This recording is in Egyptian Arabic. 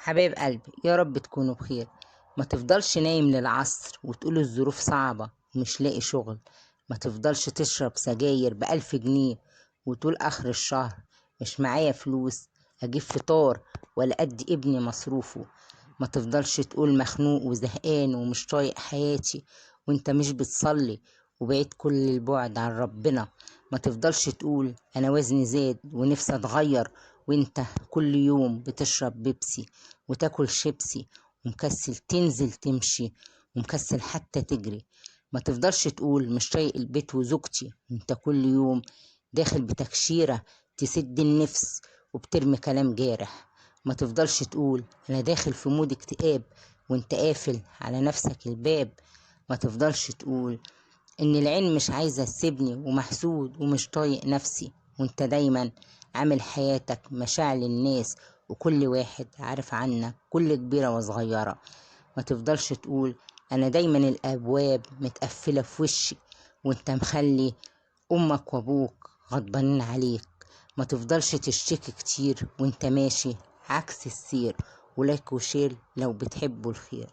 حبايب قلبي، يا رب تكونوا بخير. ما تفضلش نايم للعصر وتقول الظروف صعبة ومش لاقي شغل. ما تفضلش تشرب سجاير ب1000 جنيه وتقول آخر الشهر مش معايا فلوس أجيب فطار ولا أدي ابني مصروفه. ما تفضلش تقول مخنوق وزهقان ومش طايق حياتي وانت مش بتصلي وبعيد كل البعد عن ربنا. ما تفضلش تقول أنا وزني زاد ونفسي أتغير وانت كل يوم بتشرب بيبسي وتاكل شيبسي ومكسل تنزل تمشي ومكسل حتى تجري. ما تفضلش تقول مش طايق البيت وزوجتي وانت كل يوم داخل بتكشيرة تسد النفس وبترمي كلام جارح. ما تفضلش تقول أنا داخل في mood اكتئاب وانت قافل على نفسك الباب. ما تفضلش تقول إن العين مش عايزة تسيبني ومحسود ومش طايق نفسي وانت دايما عامل حياتك مشاع للناس وكل واحد عارف عنك كل كبيرة وصغيرة. ما تفضلش تقول أنا دايما الأبواب متقفلة في وشي وانت مخلي أمك وأبوك غضبانين عليك. ما تفضلش تشتكي كتير وانت ماشي عكس السير. و like و share لو بتحبوا الخير.